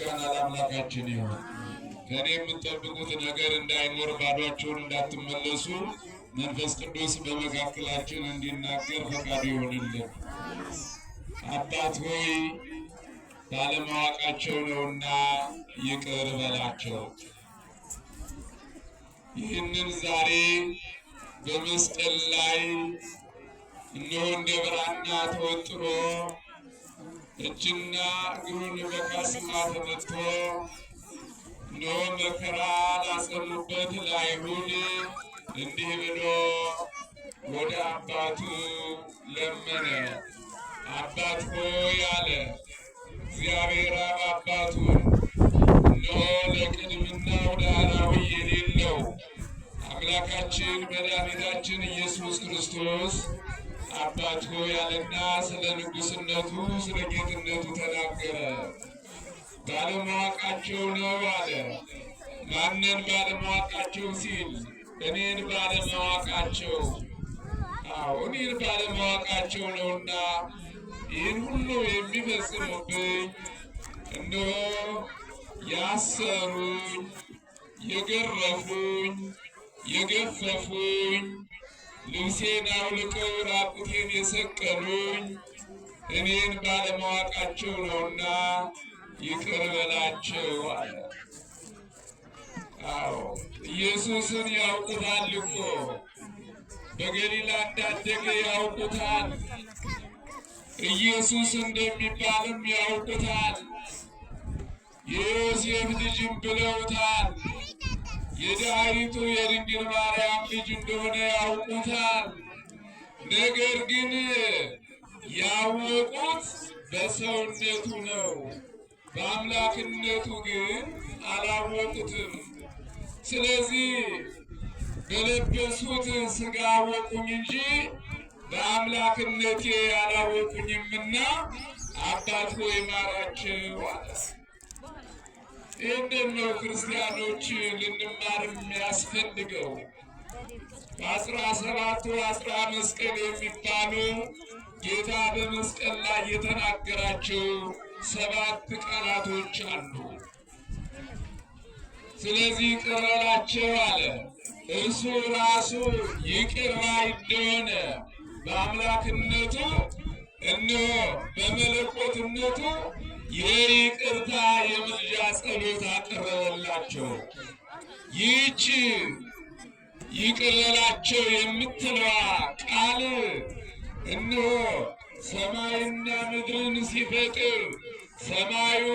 ምስጋና ለአምላካችን ይሁን። ከእኔ የምትጠብቁት ነገር እንዳይኖር ባዷቸውን እንዳትመለሱ መንፈስ ቅዱስ በመካከላችን እንዲናገር ፈቃዱ ይሆንልን። አባት ሆይ ባለማወቃቸው ነውና ይቅር በላቸው። ይህንን ዛሬ በመስቀል ላይ እነሆ እንደ ብራና ተወጥሮ እጅና እግሩን በካስማ ተመትቶ እነሆ መከራ ላጸኑበት ለአይሁድ እንዲህ ብሎ ወደ አባቱ ለመነ። አባት ሆይ አለ እግዚአብሔር አብ አባቱን፣ እነሆ ለቅድምናው ዳህራዊ የሌለው አምላካችን መድኃኒታችን ኢየሱስ ክርስቶስ አባት ሆይ አለና ስለ ንጉሥነቱ ስለ ጌትነቱ ተናገረ። ባለማወቃቸው ነው አለ። ማንን ባለማወቃቸው ሲል? እኔን ባለማወቃቸው። አዎ እኔን ባለማወቃቸው ነውና ይህን ሁሉ የሚፈጽሙብኝ፣ እነሆ ያሰሩኝ፣ የገረፉኝ፣ የገፈፉኝ፣ ልብሴን አውልቀው ራቁቴን የሰቀሉኝ እኔን ባለማወቃቸው ነውና ይቅር በላቸው አለ። አዎ ኢየሱስን ያውቁታል እኮ፣ በገሊላ እንዳደገ ያውቁታል። ኢየሱስ እንደሚባልም ያውቁታል። የዮሴፍ ልጅም ብለውታል። የድሃይቱ የድንግል ማርያም ልጅ እንደሆነ ያውቁታል። ነገር ግን ያወቁት በሰውነቱ ነው፣ በአምላክነቱ ግን አላወቁትም። ስለዚህ በለበሱት ሥጋ አወቁኝ እንጂ በአምላክነቴ አላወቁኝምና አባት ሆይ ማራቸው አለ። ይህንን ነው ክርስቲያኖች ልንማር የሚያስፈልገው። በ17ቱ አጽራ መስቀል የሚባሉ ጌታ በመስቀል ላይ የተናገራቸው 7 ቃላቶች አሉ። ስለዚህ ይቅር በላቸው አለ። እርሱ ራሱ ይቅር ባይ እንደሆነ በአምላክነቱ እነሆ በመለኮትነቱ የይቅርታ የምልጃ ጸሎት አቀረበላቸው። ይህች ይቅር በላቸው የምትለዋ ቃል እነሆ ሰማይና ምድርን ሲፈጥር ሰማዩን